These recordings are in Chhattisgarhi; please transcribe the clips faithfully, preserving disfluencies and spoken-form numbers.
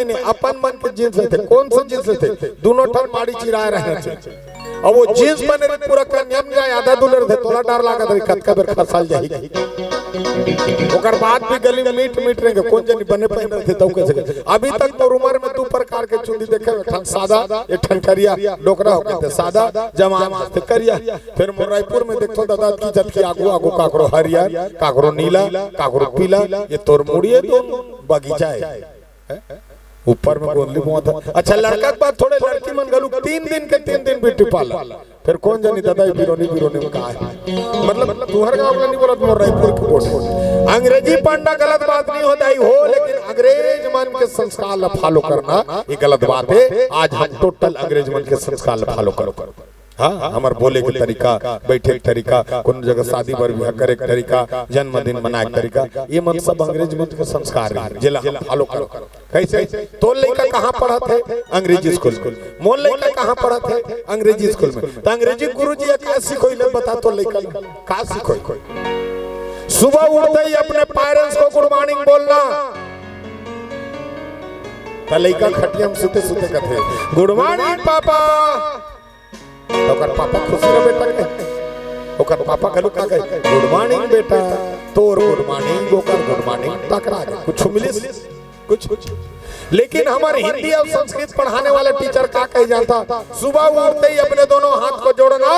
अपन मन के जींस लेथे। कौन से जींस लेथे? दोनों ठन माड़ी चिराए रहे थे। अब वो जींस बने रहे पूरा कन्या में जाए, आधा दुले रहे, तोला डर लागत रहे, कतका बेर खसाल जाही। ओकर बाद भी गली में मीट मीट रहेंगे, कौन जनी बने पहन रहे थे, तब कैसे? अभी तक मोर उम्र में दू प्रकार के चुंदी देखे, एक ठन सादा, एक ठन करिया, डोकरा हो कहते सादा, जवान होते करिया। फिर मोर रायपुर में देखो दादा की जत की आगू आगू काकरो हरियर, काकरो नीला, काकरो पीला, ये तोर मुड़िए तो बगीचा है। हैं? ऊपर में गोंदली बोआ था। अच्छा, लड़का के बाद थोड़े लड़की मन घलुक तीन दिन के तीन दिन ब्यूटी पार्लर। फिर कौन जानी दादा, ये बिरोनी, बिरोनी में का है? मतलब, तुहर गाँव वाला नहीं बोलत, मोर रायपुर के बोल। अंग्रेजी पढ़ना गलत बात नहीं होता ही हो, लेकिन अंग्रेज मन के संस्कार ला फॉलो करना, ये गलत बात है। आज हम टोटल अंग्रेज मन के संस्कार ला फॉलो करो। हाँ, हमर बोले के तरीका, बैठे के तरीका, कोनो जगह शादी बर बिहा करे के तरीका, जन्मदिन मनाए के तरीका, ये मन सब अंग्रेज मन के संस्कार है, जेला हम फॉलो करो। कैसे? तोर लइका कहाँ पढ़त है? अंग्रेजी स्कूल में। मोर लइका कहाँ पढ़त है? अंग्रेजी स्कूल में। तो अंग्रेजी गुरुजी ह का सिखोइले, बता तोर लइका ल का सिखोइले? सुबह उठते ही अपने पेरेंट्स को गुड मॉर्निंग बोलना। तो लइका खटिया में सुते सुते कथे, "गुड मॉर्निंग पापा।" तो ओकर पापा खुशी रहे बेटा के। ओकर पापा कहलू का कहे, "गुड मॉर्निंग बेटा।" तोर गुड मॉर्निंग, ओकर गुड मॉर्निंग टकरा गए। कुछ मिलिस? कुछ। लेकिन हमारे हिंदी और संस्कृत पढ़ाने वाला टीचर का कह जानता, सुबह उठते ही अपने दोनों हाथ को जोड़ना,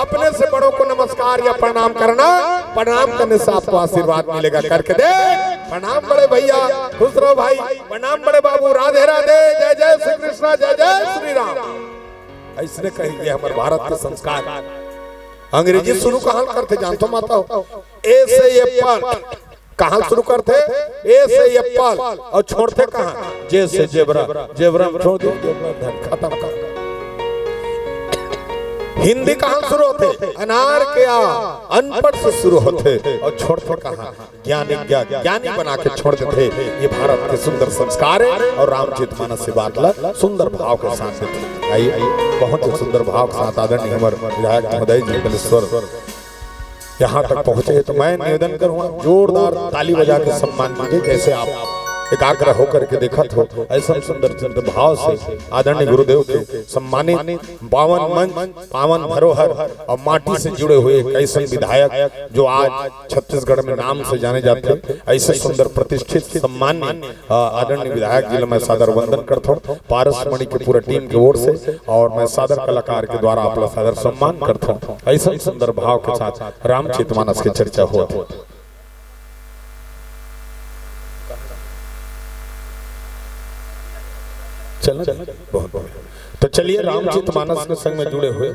अपने से बड़ों को नमस्कार या प्रणाम करना, प्रणाम करने से आपको आशीर्वाद मिलेगा। करके देख, प्रणाम बड़े भैया, खुश रहो भाई, प्रणाम बड़े बाबू, राधे राधे, जय जय श्री कृष्णा, जय जय श्री राम। ऐसने कही, ये हमर भारत के संस्कार। अंग्रेजी शुरू कहाँ करथे जानथो माता हो? ए से एप्पल। कहाँ शुरू करथे? ए से एप्पल। और छोड़थे कहाँ? जे से जेबरा। जेबरा में छोड़ दो, जेबरा धन खत्म कर। हिंदी कहाँ शुरू होथे? अनार के आ, अनपढ़ से शुरू होथे। और छोड़थे कहाँ? ज्ञानी, ज्ञा-, ज्ञानी बना के छोड़ देथे। ये भारत के सुंदर संस्कार है और रामचरित मानस से बात ला सुंदर भाव के साथ देथे। आइए, बहुत ही सुंदर भाव के साथ आदरणीय हमर विधायक महोदय जी कलेश्वर यहाँ तक पहुँचे, तो मैं निवेदन करूँगा, जोरदार ताली बजा के सम्मान कीजिए। जैसे आप एकाग्र होकर के देखत हो, ऐसा सुंदर चिंतन भाव से आदरणीय गुरुदेव के सम्मानित पावन मंच, पावन धरोहर और माटी से जुड़े हुए एक ऐसे विधायक जो आज छत्तीसगढ़ में नाम से जाने जाते, ऐसे सुंदर प्रतिष्ठित सम्मान्य, अ, आदरणीय विधायक जी ला मैं सादर वंदन करथों पारस मणि के पूरा टीम के ओर से, और मैं सादर कलाकार के द्वारा आप ला सादर सम्मान करथों। ऐसा सुंदर भाव के साथ रामचरित मानस के चर्चा होत हे। चलो, बहुत बढ़िया। तो चलिए, रामचरित मानस के संग में जुड़े हुए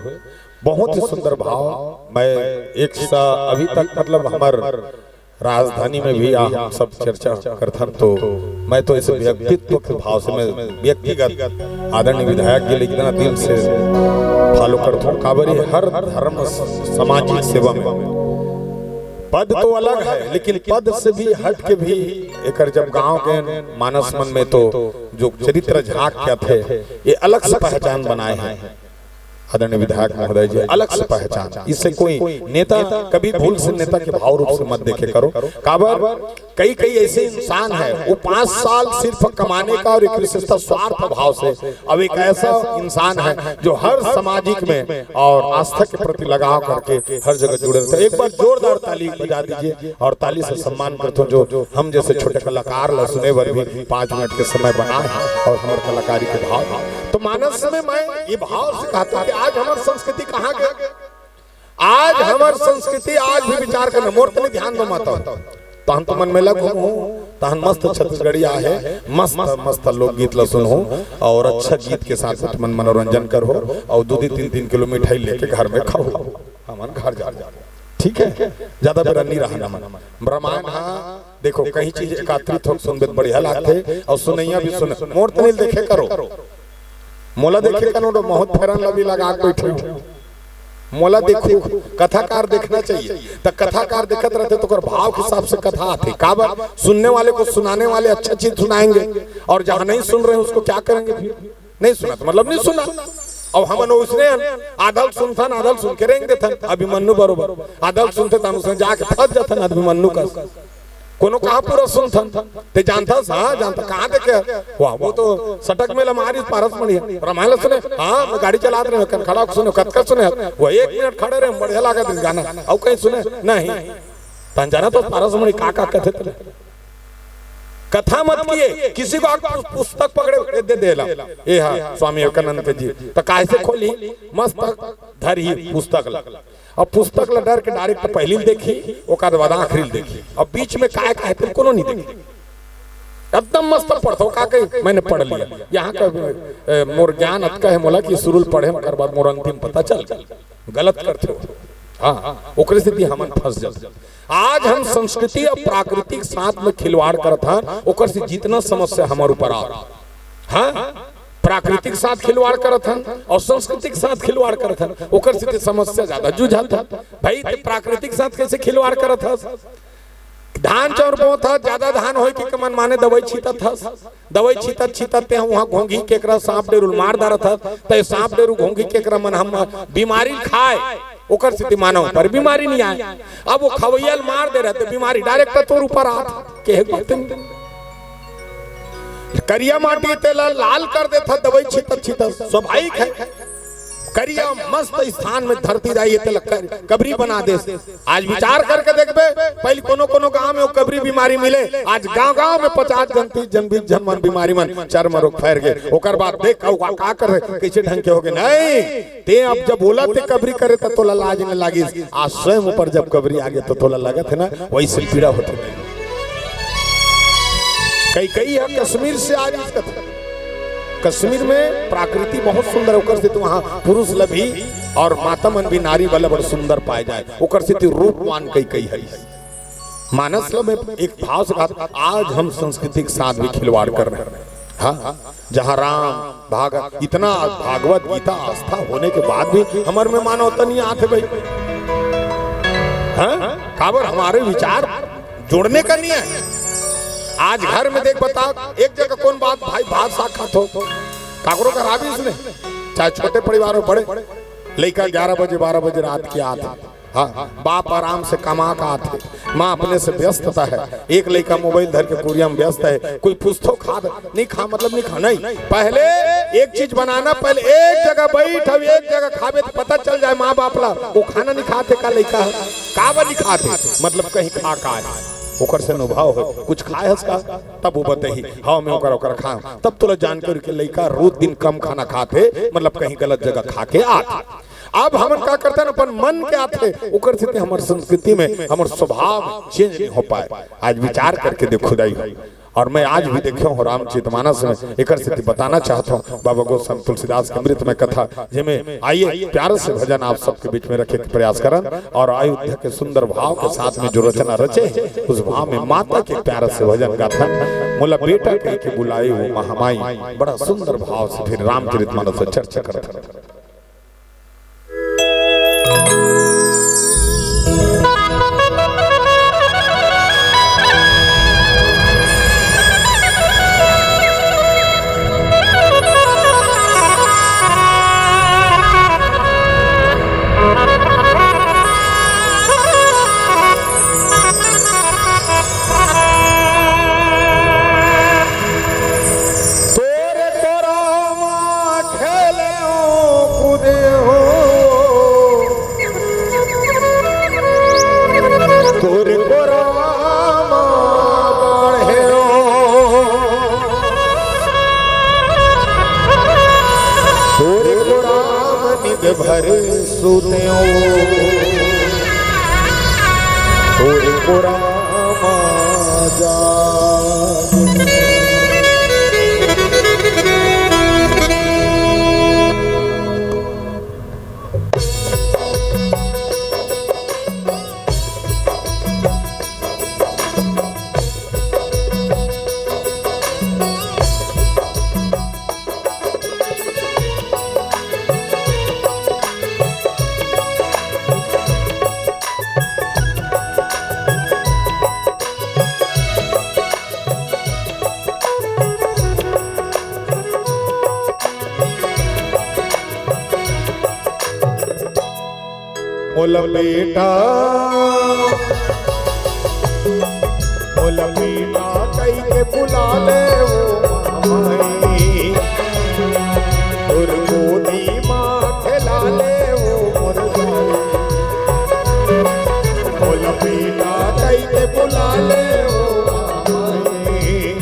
बहुत ही सुंदर भाव। मैं एक सा अभी तक, मतलब, हमर राजधानी में भी आ, हम सब चर्चा करथन, तो मैं तो इस व्यक्तित्व के भाव से, मैं व्यक्तिगत आदरणीय विधायक जी ला इतना दिल से फॉलो करथों। काबर ये हर धर्म, सामाजिक सेवा में पद तो अलग है, लेकिन पद से भी हट के भी एकर जब गाँव के मानस मन में तो जो चरित्र झांक के आथे, ये अलग से पहचान बनाए हैं। आदरणीय विधायक महोदय जी, अलग से पहचान। इससे कोई नेता कभी भूल से नेता के भाव रूप से मत देखे करो। काबर, कई कई ऐसे इंसान है, वो पाँच साल सिर्फ कमाने का और एक विशेषता स्वार्थ भाव से। अब एक ऐसा इंसान है जो हर सामाजिक में और आस्था के प्रति लगाव करके हर जगह जुड़े रहते हैं। एक बार जोरदार ताली बजा दीजिए और ताली से सम्मान करथों जो हम जैसे छोटे कलाकार ला सुने बर भी पाँच मिनट के समय बना है और हमर कलाकारी के भाव। तो मानस में मैं ये भाव से कहता कि आज हमर संस्कृति कहाँ गए? आज हमर संस्कृति आज भी विचार करना, मोर तनी ध्यान दो माता हो। तहन तो मन में लग हो, तहन मस्त छत्तीसगढ़िया है, मस्त मस्त लोकगीत ला सुन हो और अच्छा गीत के साथ साथ मन मनोरंजन कर हो और दो दो तीन तीन किलो मिठाई लेके घर में खाओ। हमन घर जा, ठीक है, ज्यादा बेरा नहीं रहा मन। रामायण, हाँ, देखो, कहीं चीज एकत्रित हो सुनबे त बढ़िया लागथे और सुनैया भी सुन। मोर तनिल देखे करो, मोला देखे करो, बहुत फेरन लवी लगा के बैठे हो। मोला देखू, कथाकार देखना चाहिए। त कथाकार देखत रहते तो ओकर भाव के हिसाब से कथा आथे। काबर, सुनने वाले को सुनाने वाले अच्छा चीज सुनाएंगे, और जहाँ नहीं सुन रहे हैं उसको क्या करेंगे फिर? नहीं सुना तो मतलब नहीं सुना। अब हमन उसने आधल सुनथन, आधल सुन के रेंग देथन अभिमन्यु बरोबर। आधल सुनथे तन उसने जाके फंस जाथन अभिमन्यु का। कोनो कहा पूरा सुनथन, ते जानथस? हाँ, जानथस। कहाँ देखे? वाह, वो तो सटक में लमारी पारस मणि हे। रामायण सुने? हाँ, मैं गाड़ी चलात रहेंव, कन खड़ा होके सुनेंव, कतका सुने? वो एक मिनट खड़े रहे, बढ़िया लागत हे गाना। अउ कहीं सुने? नहीं। तन जानथस पारस मणि का, का कथे तेला? कथा मत किए, किसी को आप पुस-, पुस्तक पकड़े, ए, दे देला। ए हा, स्वामी विवेकानंद के जी। त काहे से खोली? मस्त धरही पुस्तक ला। अब पुस्तक ला डर के direct पहिली ल देखही, ओकर बाद आखिरी ल देखही। अब बीच में काय काय तेला कोनो नहीं देखही। एकदम मस्त पढ़थों, का कही, मैंने पढ़ लिया। यहाँ का, ए, मोर ज्ञान अतका हे मोला कि सुरू ल पढ़ेंव, ओकर बाद मोर अंतिम पता चल गे। गलत करथे। हाँ, ओकरे सेती हमन फंस जाथन। आज हम संस्कृति अउ प्राकृतिक साथ में खिलवाड़ करत हन, ओकर से जितना समस्या हमर ऊपर आ, हाँ, प्राकृतिक साथ खिलवाड़ करत हन अउ संस्कृति के साथ खिलवाड़ करत हन, ओकर से ते समस्या ज्यादा जुझात हे। भाई, ते प्राकृतिक साथ कैसे खिलवाड़ करत हस? धान चाउर बोत हस, ज्यादा धान होय के मन माने दवाई छीतत हस। दवाई छीतत छीतत ते उहाँ घोंघी केकरा सांप डेरू ल मार डारत हस, ते सांप डेरू घोंघी केकरा मन हम बीमारी खाए, ओकर सेती मानव पर बीमारी नहीं आए। अब वो खवैया ल मार दे रहे ते बीमारी direct तोर ऊपर आत, कहे बात नहीं। करिया माटी तेला लाल कर देथस दवाई छीतत छीतत, स्वाभाविक हे। करिया मस्त स्थान में धरती रही हे तेला कर-, कबरी बना देस। आज विचार करके देखबे, पहिली कोनो कोनो गांव में वो कबरी बीमारी मिले, आज गांव गांव में पचास झन तीस झन बीस झन मन बीमारी मन चर्म रोग फैल गे। ओकर बाद देख का, का कर, कैसे ढंग के हो गे। नहीं, ते अब जब ओला ते कबरी करे त तोला लाज नहीं लागिस, आज स्वयं ऊपर जब कबरी आ गे त तोला लगत हे ना, वैसे पीड़ा होथे। कई कई ह कश्मीर से आ रहिस कथे। कश्मीर में प्रकृति बहुत सुंदर हे, ओकर सेती वहाँ पुरुष ल भी अउ माता मन भी नारी वाला बड़ सुंदर पाए जाए, ओकर सेती रूपवान कई कई हे। मानस ल मैं एक भाव से कहा, आज हम संस्कृति के साथ भी खिलवाड़ कर रहे हैं। हाँ, जहाँ राम भाग-, इतना भागवत गीता आस्था होने के बाद भी हमर में मानवता नहीं आथे भाई। हाँ? काबर हमर विचार जोड़ने का नहीं हे। आज घर में देख बता, एक जगह कौन बात भाई भात साग खात हो, काकरो का राबी इसने, चाहे छोटे परिवार हो बड़े, लइका ग्यारह बजे बारह बजे रात के आत हे। हाँ, बाप आराम से कमा के आत हे, माँ अपने से व्यस्तता हे, एक लइका मोबाइल धर के कुरिया में व्यस्त हे, कोई पूछथो खात नहीं खा, मतलब नहीं खा, नहीं। पहले एक चीज बनाना, पहले एक जगह बैठ, अब एक जगह खाबे त पता चल जाए माँ बाप ला, वो खाना नहीं खात हे का लइका हे, काबर नहीं खात हे, मतलब कहीं खा का हे, ओकर से अनुभव हो, कुछ खाए हस का, तब वो बतही, हाँ मैं ओकर ओकर खाए, तब तोला जानकारी के लइका रोज दिन कम खाना खात हे, मतलब कहीं गलत जगह खा के आत हे। अब हमन का करथन, अपन मन के आथे, ओकर सेती हमर संस्कृति में, हमर स्वभाव में change नहीं हो पाए। आज विचार करके देखो दाई हो। अउ मैं आज भी देखे हों रामचरितमानस में, एकर सेती बताना चाहत हों बाबा गोस्वामी तुलसीदास के अमृतमय कथा, जेमे आइए प्यारे से भजन आप सबके बीच में रखे के प्रयास करन अउ अयोध्या के सुंदर भाव के साथ में जो रचना रचे हे, उस भाव में माता के प्यारे से भजन गाथन। मोला बेटा कहि के बुलाए वो महामाई, बड़ा सुंदर भाव से फिर रामचरितमानस से चर्चा करथन। तोरे कोरा म खेले हो, कूदे हो, तोरे कोरा म बढ़े हो, तोरे कोरा म निद भर सुतेंव, तोरे कोरा म जा। मोला बेटा, लपेटा कई के बुला ले वो माई, तोर गोदी मा खेला ले वो मोर दाई। ओ लपेटा कई के बुला ले वो माई,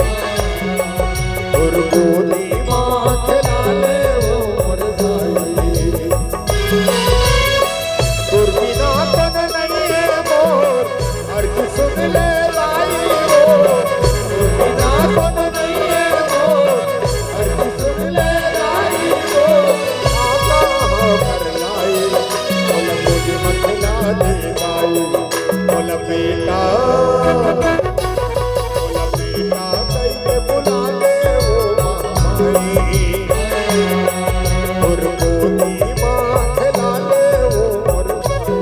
तोर गोदी मा खेला ले वो मोर दाई। तोर बिना कोन नइ हे मोर, अरजी सुन ले दाई हो। तोर बिना कोन नइ हे मोर, अरजी सुन ले दाई हो। आका हमर लाई, मोला गोदी मा खेला दे दाई, मोला बेटा। मोला बेटा कहि के बुला ले वो माई, मोर गोदी मा खेला ले वो मोर दाई।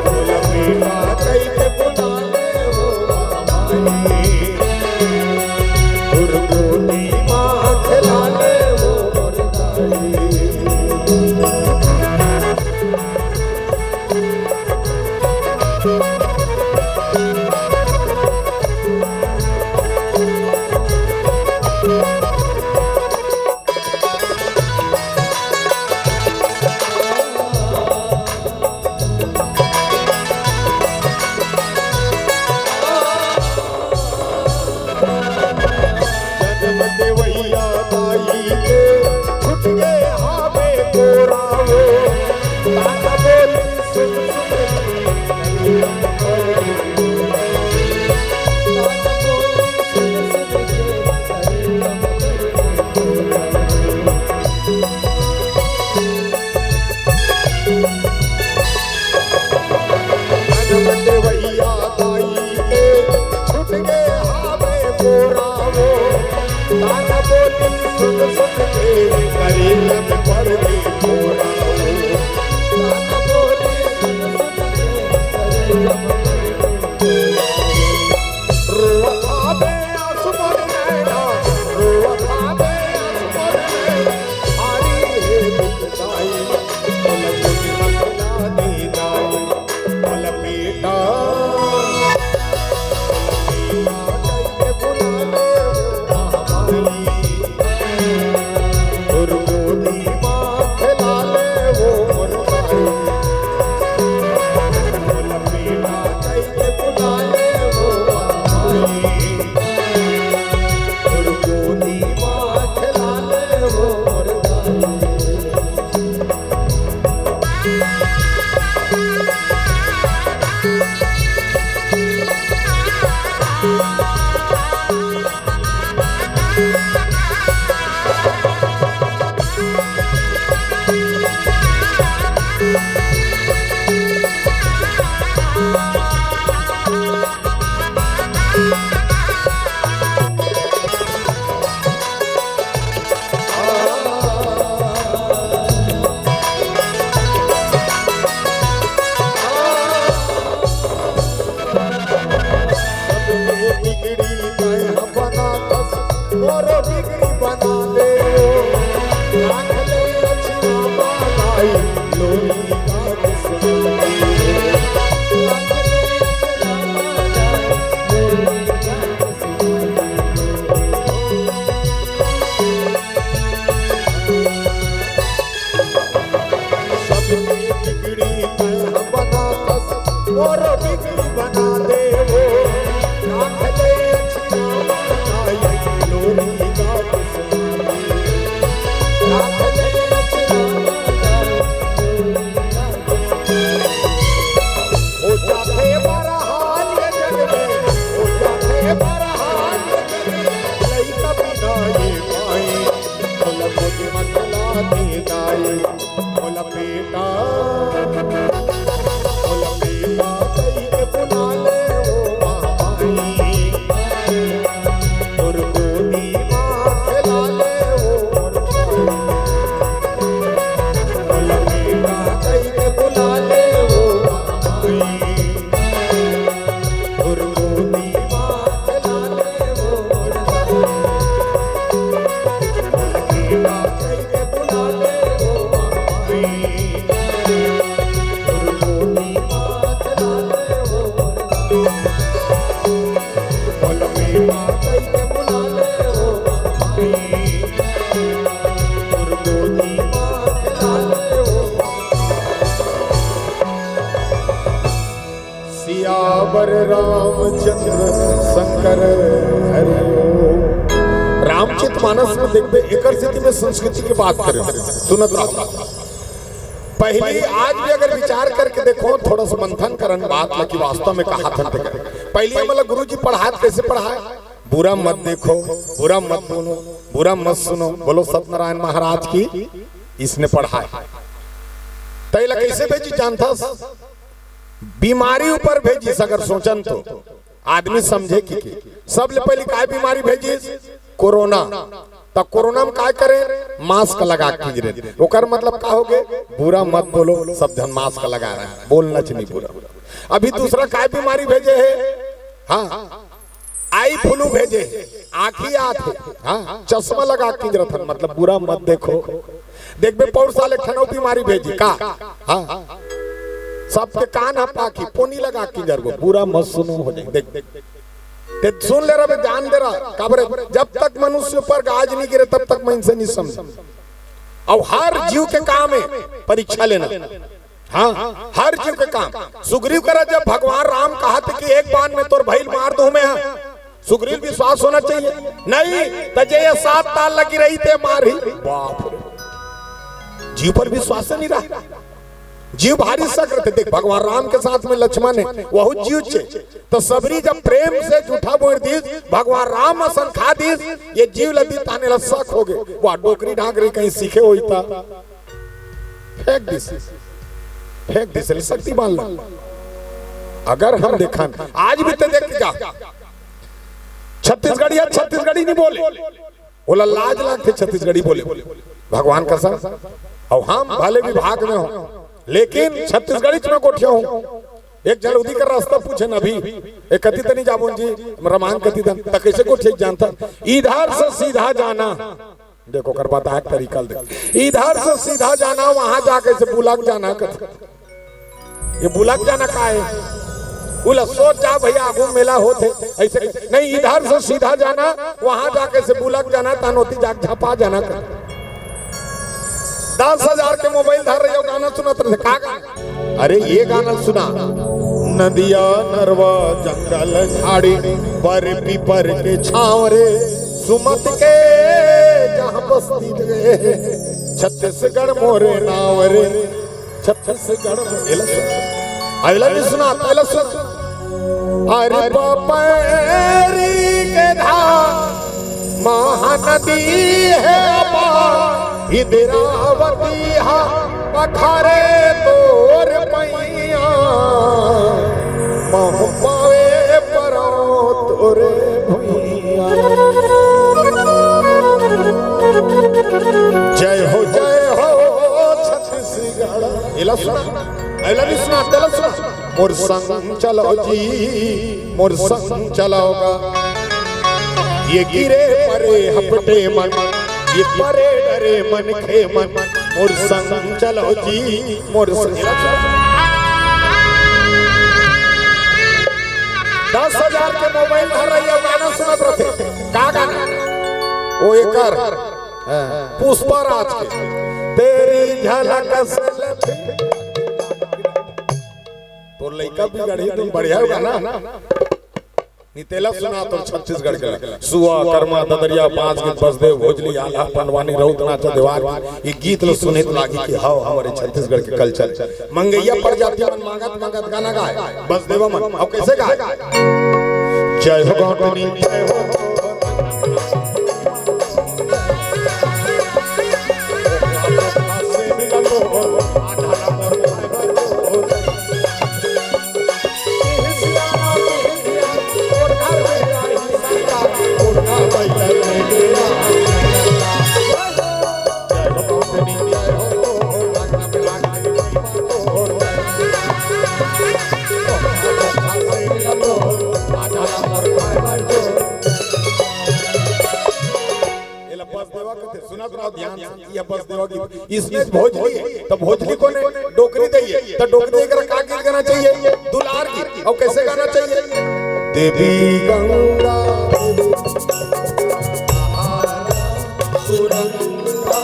मोला बेटा कहि के बुला ले वो माई, मोर गोदी मा खेला ले वो मोर दाई। जनम देवइया दाई के छूट गे हावे कोरा वो। ताना बोली सुन सुन के, ताना बोली सुन सुन के, जनम देवइया दाई के छूट गे हावे कोरा वो। ताना बोली सुन सुन के करेला में पड़ गे कोरा वो। ताना बोली सुन सुन के करेला में पड़ गे कोरा वो। रोवत हावे आंसू मोर नैना, रोवत हावे आंसू मोर नैना। भारी हे दुख दाई, मोला गोदी मा खेला दे दाई, मोला बेटा, मोला बेटा कहि के बुला ले वो माई, तोर गोदी मा खेला ले वो मोर दाई, मोला बेटा कहि के बुला ले वो माई। तोर गोदी मा खेला ले वो मोर दाई। बिगड़ी मैं बनाथस, मोरो बिगड़ी बना दे वो। राख ले अछिया मा दाई, लोरी गाके सुना दे वो। राख ले अछिया मा दाई, लोरी गाके सुना दे वो। सबके बिगड़ी मैं बनाथस, मोरो बिगड़ी बना दे वो। राख ले अछिया मा दाई, लोरी गाके सुना दे वो। राख ले अछिया मा दाई, लोरी गाके सुना दे वो। हो जाथे बरहाल ये जग में, हो जाथे बरहाल ये जग में, लइका बिना ये माई। मोला गोदी मा खेला दे दाई, मोला बेटा, मोला बेटा कहि के बुला ले वो माई। तोर गोदी मा खेला ले वो मोर दाई। मोला बेटा कहि के बुला ले वो माई। तोर गोदी मा खेला ले वो मोर दाई। मोला बेटा कहि के बुला ले वो माई। तोर पर रामचंद्र शंकर हरि ओम। रामचरित मानस में देखबे, एकर सेती में संस्कृति के बात करे, सुनत रहो। पहली, आज भी अगर विचार करके देखो, थोड़ा सा मंथन करन बात ला कि वास्तव में कहा थन तेकर। पहली हमला गुरु जी पढ़ात, कैसे पढ़ाए? बुरा मत देखो, बुरा मत बोलो, बुरा मत सुनो। बोलो सत्यनारायण महाराज की। इसने पढ़ाए। तैला कैसे भेजी जानथस? बीमारी ऊपर भेजिस। अगर सोचन तो आदमी समझे कि, कि सबले पहली काय बीमारी भेजिस? कोरोना। त कोरोना में काय करे? मास्क लगा के किंजरे। ओकर मतलब का होगे? बुरा मत बोलो, सब झन मास्क लगा रहे हैं, बोलना चाहिए बुरा। अभी दूसरा काय बीमारी भेजे हे? हाँ, आई फ्लू भेजे हे, आँखी आत हे, हाँ, चश्मा लगा के किंजरत हन, मतलब बुरा मत देखो। देखबे पौर साल एक ठन अउ बीमारी भेजी का? हाँ, सबके कान ह पाकी, पोनी लगा के किंजरबो, बुरा मत सुनो हो जाए। देख, ते सुन ले रहे, जान दे रहा, काबर जब तक मनुष्य ऊपर गाज नहीं गिरे तब तक मनसे नहीं समझे। अउ हर जीव के काम हे परीक्षा लेना। हाँ, हर जीव के काम। सुग्रीव करा जब भगवान राम कहा थे कि एक बाण में तोर भइल मार दूं मैं, हाँ। सुग्रीव विश्वास होना चाहिए। नहीं, त जे ये सात ताल लगी रही ते मार ही। बाप रे। जीव पर विश्वास नहीं रहा। जीव भारी सक रथे। देख, भगवान राम के साथ में लक्ष्मण हे, वहू जीव चे। त सबरी जब प्रेम से जूठा बोल दीस, भगवान राम असन खा दीस, ये जीव लदी ताने ला सक होगे। वाह, डोकरी ढाकरी कहीं सीखे होई ता। फेंक दिस, फेंक दिस, ले शक्ति बांध ला। अगर हम देखन, आज भी ते देख के जा, छत्तीसगढ़िया छत्तीसगढ़ी नहीं बोले, ओला लाज लागथे छत्तीसगढ़ी बोले, भगवान कसम। अउ हम भले विभाग में हो, लेकिन छत्तीसगढ़ी में गोठिया हूँ। एक जलौदी का रास्ता पूछे न अभी, ए कति तनी जाबो जी, रमान कति तन, त कैसे गोठिया जानता? इधर से सीधा जाना, देखो, ओकर बताए के तरीका ल देखो। इधर से सीधा जाना, वहां जाके से बुलक जाना कथे। ये बुलक जाना का हे? बोला, सोच जा भैया, आगू मेला होत हे, ऐसे नहीं, इधर से सीधा जाना, वहां जाके से बुलक जाना, तानोती जाके झपा जाना कथे। दस हजार के मोबाइल धर रहे हो, गाना सुनत रहे, का गाना? अरे ये गाना सुना। नदिया नरवा जंगल झाड़ी, बर पीपर के छांव रे, सुमत के जहां बस्ती रे, छत्तीसगढ़ मोरे नाव रे, छत्तीसगढ़ मोरे। एला सुन। अगला भी सुना, पहला सुन। अरे पपैरी के धार महानदी हे अपार, इंदिरावती हा पखारे तोर पैया, महु पावे परो तोरे भुइया। जय हो, जय हो छत्तीसगढ़। एला सुना, एला भी सुना, तेला सुना। मोर संग चलो जी, मोर संग चलो गा। ये गिरे परे हपटे मन, ये परे डरे मनखे मन, मोर संग चलो जी, मोर संग। दस हजार के मोबाइल धर रही है, गाना सुनत रहते। का गाना? ओ एकर, हाँ, पुष्पा राज के। तेरी झलक से लग-, तोर लइका बिगड़ही, तुम बढ़िया होगा ना? नितेला सुना तो छत्तीसगढ़ के लग। सुआ, करमा, ददरिया, बांस गीत, बसदेव, भोजली, आल्हा, पंडवानी, रउत नाचा, देवार, ये गीत ल सुने त लागी कि हव, हमरे छत्तीसगढ़ के कल्चर। मंगैया प्रजाति मन मांगत मांगत गाना गाए, बसदेवा मन। अब कैसे गाए? जय हो गौतमी, जय हो। एला बसदेवा कथे, सुनत रहो ध्यान से, ये बसदेवा गीत। इसमें भोजली हे, तो भोजली कोने? डोकरी दई हे, तो डोकरी दई करा का गीत गाना चाहिए? दुलार गीत। अउ कैसे गाना चाहिए? देवी गंगा, सुरंगा,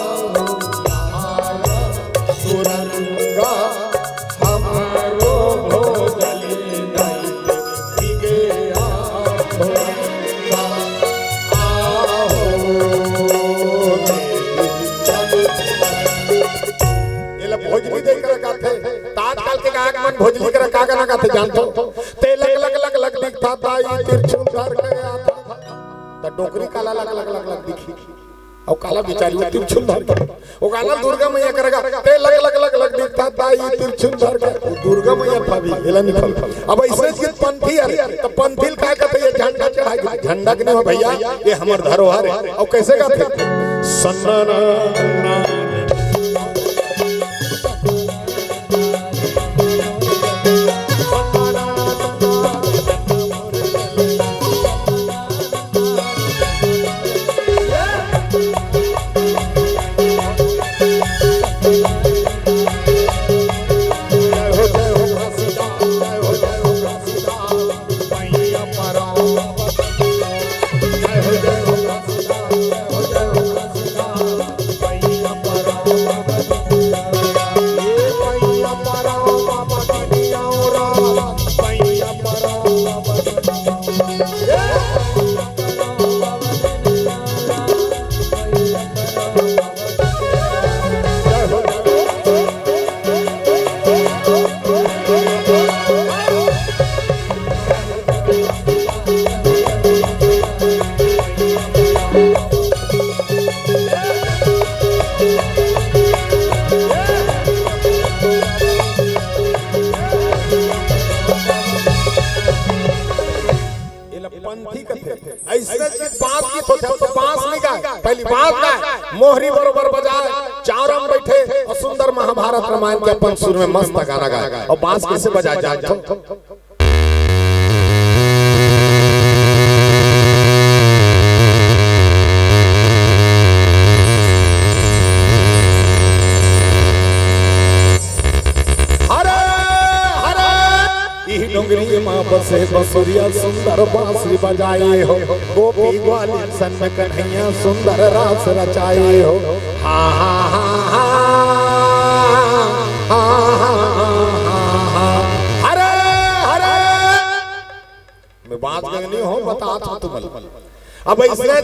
सुरंगा, हमारो भोजली दई। भोजली करा का गाना गाथे जानथो? ते लक लक लक लक दिखथा दाई तिरछुल धर के आथा। त डोकरी काला लक लक लक लक दिखही? अउ काला बिचारी वो तिरछुल धर के। वो गाना दुर्गा मैया करा गा, ते लक लक लक लक दिखथा दाई तिरछुल धर के। वो दुर्गा मैया भाभी, एला नहीं भाभी। अब ऐसे के पंथी हरे, त पंथी ल काय कथे ये झंडा चढ़ाए के? झंडा के नहीं हो भैया, ये हमर धरोहर हे। अउ कैसे गाथे? सन्ना ना ना। एला पंथी कथे। अइसने चीज बांस गीत होथे, तो बांस नहीं गाय, पहली बांस गाय, मोहरी बरोबर बजाय, चारों में बैठे अउ सुंदर महाभारत रामायण के अपन सुर में मस्त गाना गाय। अउ बांस कैसे बजाय जानथो? हरे, हरे, इही डोंगरी मा बसे बसुरिया सुंदर बांसुरी बजाए हो। गोपी ग्वालिन सन में कन्हैया सुंदर रास रचाए हो। हा, हा, हा, हा। हरे, हरे। मैं बात करनी हो, बता था तुमन। अब इसने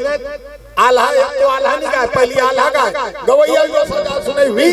आल्हा, एक तो आल्हा नहीं गाय, पहली आल्हा गाय। गवैया यो सजा सुने हुई।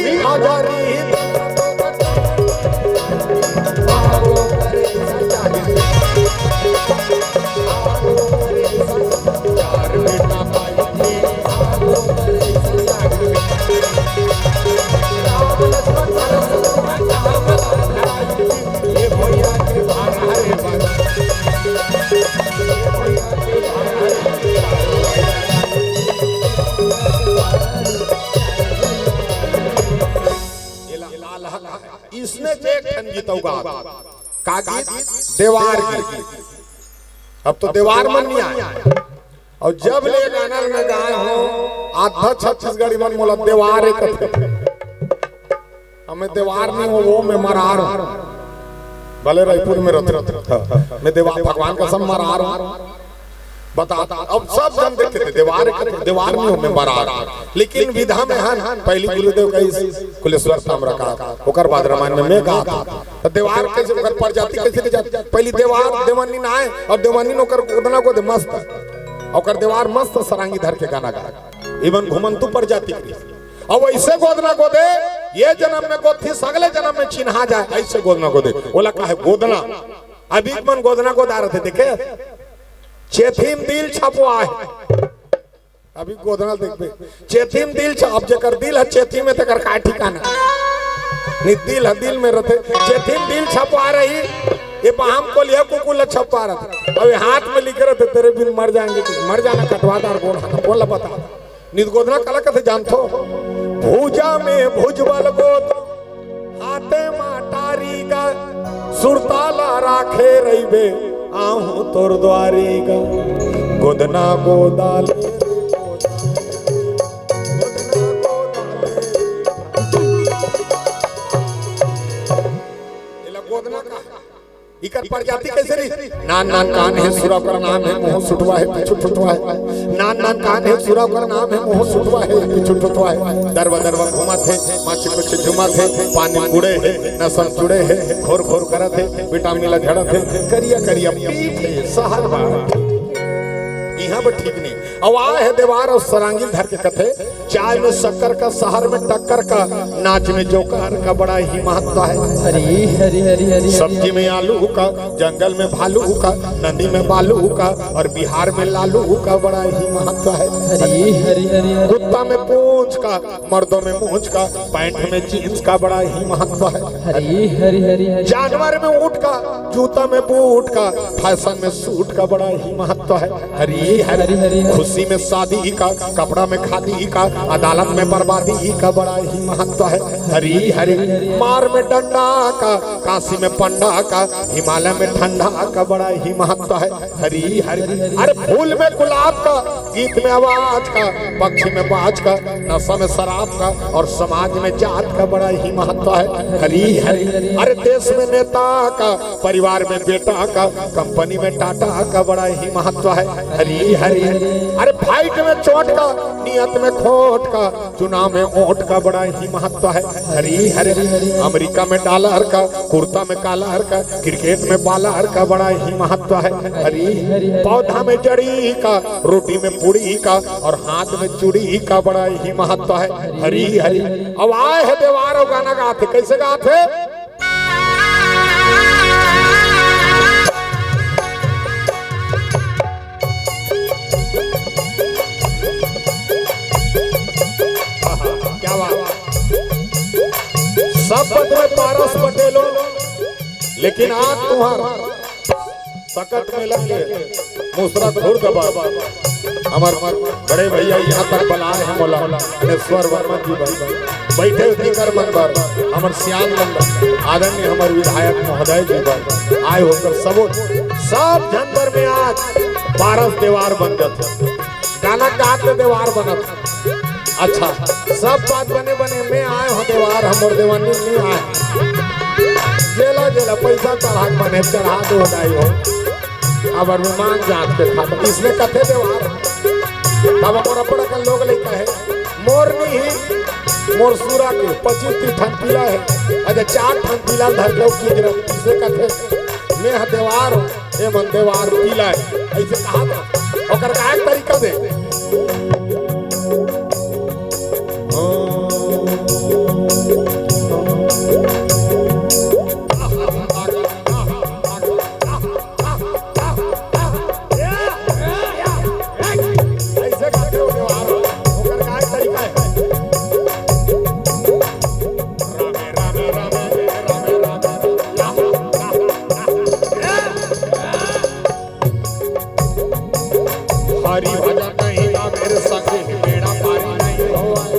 इसने जे एक ठन गीत अउ गात। का गीत? देवार गीत। अब तो देवार मन नहीं आय। अउ जब ले गाना में गाय हो, आधा छत्तीसगढ़ी मन मोला देवार एक कथे। अब मैं देवार नहीं हो, वो मैं मरार हो। भले रायपुर में रथे, मैं देवार, भगवान कसम मरार हो। बता, अब सब जन देखे थे, देवार एक कथे, देवार नहीं हो, मैं मरार हो। लेकिन विधा में हन, पहली गुरुदेव कहिस कुलेश्वर ताम्रकार, ओकर बाद रामायण में मैं गात। तो देवार कैसे, ओकर प्रजाति कैसे के जात? पहली देवार, देवानी ना आय, अउ देवानी न ओकर गोदना गोदे मस्त, ओकर देवार मस्त सरांगी धर के गाना गाय। इवन घुमंतू प्रजाति के। अउ ऐसे गोदना गोदे, ये जनम में गोदथे, अगले जनम में चिन्हा जाय, ऐसे गोदना गोदे। ओला काहे गोदना? अभी मन गोदना गोदा रथे, देखे? चेथी म दिल छपवा हे। अभी गोदना देखबे, चेथी म दिल छ-, अब जेकर दिल ह चेथी में, तेकर का ठिकाना? नहीं, दिल ह दिल में रथे। चेथी म दिल छपवा रही, ये बाहम कोलिया कुकुर ल छपवा रथे। अब ये हाथ में लिखे रथे, "तेरे बिन मर जाएंगे।" मर जाना कटवा दार गोड़ हाथ, बोल बता। नित गोदना काला कथे जानथो? भुजा में भुजबल गोद, हाथे मा टारी गा, सुरता ला राखे रहिबे, आहूं तोर दुवारी गा। गोदना गोदा ले, गोदना गोदा ले। एला गोदना का इकर प्रजाति कैसे रही? नान नान कान हे सुरा ओकर नाम हे, मुंह सुटवा हे, पीछू ठुठवा हे। नान नान कान हे सुरा ओकर नाम हे, मुंह सुटवा हे, पीछू ठुठवा हे। दरवा दरवा घूमत हे, माछी कुछ झूमत हे, पानी कुड़े हे, नसन चुड़े हे, घोर घोर करत हे, विटामिन ला झड़त हे, करिया करिया पीठ हे, सहर बाबा। इहां बर ठीक नहीं। अउ आय हे देवार अउ सरांगी धर के कथे, चाय में शक्कर का, शहर में टक्कर का, नाच में जोकर का बड़ा ही महत्व है। हरी हरी हरी हरी। सब्जी में आलू का, जंगल में भालू का, नदी में बालू का और बिहार में लालू का बड़ा ही महत्व है। हरी हरी हरी हरी। कुत्ता में पूंछ का, मर्दों में मूंछ का, पैंट में जींस का बड़ा ही महत्व है। हरी हरी हरी हरी। जानवर में ऊंट का, जूता में बूट का, फैशन में सूट का बड़ा ही महत्व है। हरी हरी हरी हरी। खुशी में शादी का, कपड़ा में खादी का, अदालत में बर्बादी का बड़ा ही महत्व है। हरी हरी। मार में डंडा का, काशी में पंडा का, हिमालय में ठंडा का बड़ा ही महत्व है। हरी हरी। अरे फूल में गुलाब का, गीत में आवाज का, पक्षी में बाज का, नशा में शराब का और समाज में जात का बड़ा ही महत्व है। हरी हरी। अरे देश में नेता का, परिवार में बेटा का, कंपनी में टाटा का बड़ा ही महत्व है। हरी हरी। अरे फाइट में चोट का, नियत में खोट का, चुनाव में ओट का बड़ा ही महत्व है। हरी हरी। अमेरिका में डॉलर का, कुर्ता में कालर का, क्रिकेट में बालर का बड़ा ही महत्व है। हरी। पौधा में जड़ी का, रोटी में पूड़ी का और हाथ में चूड़ी का बड़ा ही महत्व है। हरी हरी। अब आए हे देवार अउ गाना गाथे। कैसे गाथे? आहा, क्या बात। सब पद में पारस पटेलो, लेकिन आज तुंहर सकत में लग के मुसरा खुर्द बर हमर बड़े भैया इहाँ तक बलाए हे मोला, ज्ञानेश्वर वर्मा जी बर, बइठे हो दीकर मन बर, हमर सियान मन, आदरणीय हमर विधायक महोदय जी बर, आए हो ओकर सबो, सब झन बर में आज पारस देवार बन जाथे। गाना गा के देवार बनत। अच्छा, सब बात बने बने, में आए हो देवार, हमर देवानी नइ आए। जेला जेला पैसा चढ़ा के बने, चढ़ा दो दाई हो। अब अरमान जात के खाता, इसने कथे देवार। तब मोर अब्बड़ अकन लोग लइका हे, मोर नइ हे, मोर सुरा के पच्चीस तीस ठन पीला हे, अच्छा चार ठन पीला धर के किजरत, इसे कथे में ह देवार हो। ए मन देवार पीला हे, अइसे कहा था। ओकर गाय के तरीका दे। अइसे गाथे हो देवार, ओकर गाय के तरीका हे। हरि भजन नहीं गावे रे सखी, बेड़ा पारी नहीं होय।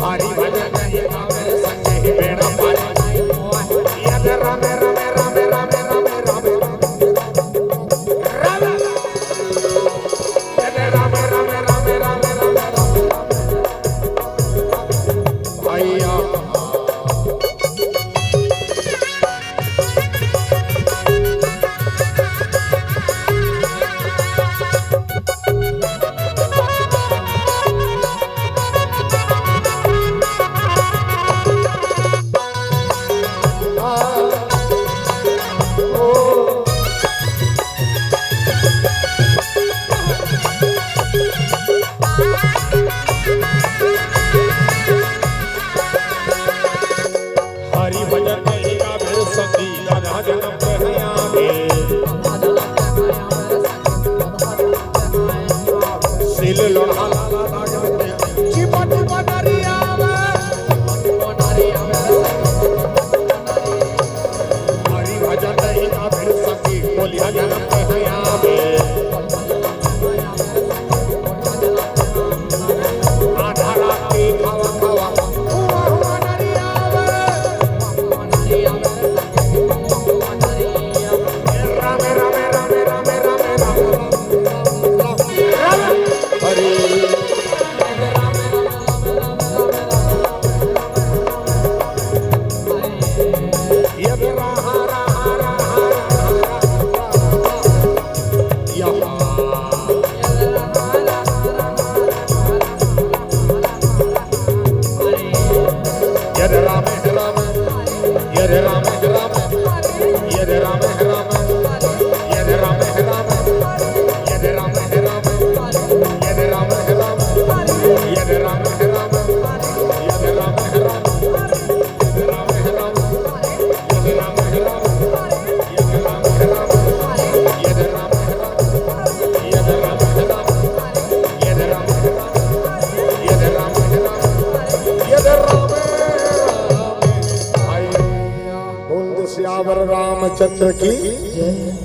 हरि भजन नहीं गावे रे सखी, बेड़ा पारी नहीं होय। ये दे रामे, रामे, रामे। ये दे रामे, रामे, रामे। भैया। हरि भजन नहीं गावे सखी, राधा जनम पे है आवे। सिल लोढ़ा लाला लागे, चिपा चिपा नरिया आवे। हरि भजन नहीं गावे सखी, बोलिया जनम पे है आवे। आधा रात के खावा खावा, हुआ हुआ नरिया रे। रामे, रामे, रामे। हरे। ये रहा, रहा, रहा, रहा, रहा। यद राम है राम, यद राम है राम, यद राम है राम, यद राम है राम, यद राम है राम, यद राम है राम, यद राम है राम। रामचंद्र की जय।